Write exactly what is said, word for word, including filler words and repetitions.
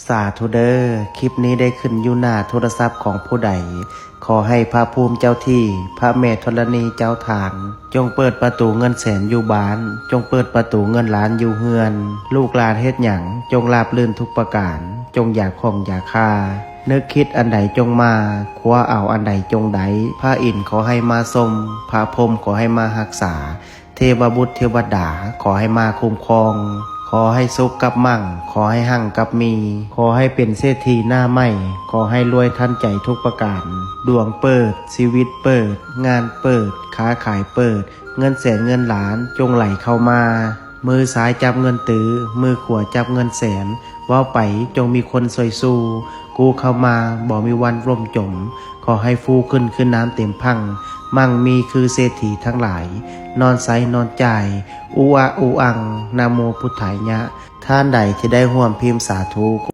สาธุเด้อ คลิปนี้ได้ขึ้นอยู่หน้าโทรศัพท์ของผู้ใด ขอให้พระภูมิเจ้าที่ พระแม่ธรณีเจ้าทาง จงเปิดประตูเงินแสนอยู่บ้าน จงเปิดประตูเงินล้านอยู่เฮือน ลูกหลานเฮ็ดหยัง จงราบรื่นทุกประการ จงอย่าข้องอย่าคา นึกคิดอันใดจงมา คว้าเอาอันใดจงได้ พระอินทร์ขอให้มาทรง พระพรหมขอให้มารักษา เทวบุตรเทวดาขอให้มาคุ้มครอง ขอให้สุขกับมั่ง ขอให้หั่งกับมี ขอให้เป็นเศรษฐีหน้าใหม่ ขอให้รวยทันใจทุกประการ ดวงเปิด ชีวิตเปิด งานเปิด ค้าขายเปิด เงินแสนเงินล้านจงไหลเข้ามา มือซ้ายจับเงินตื้อ มือขวาจับเงินแสน เว้าไปจงมีคนซอยสู้ กู้เข้ามาบ่มีวันล่มจม ขอให้ฟูขึ้นคือน้ำเต็มพัง มั่งมีคือเศรษฐีทั้งหลาย นอนใสนอนจ่าย อุอะอุอัง นะโมพุทธายะ ท่านใดที่ได้ร่วมพิมพ์สาธุ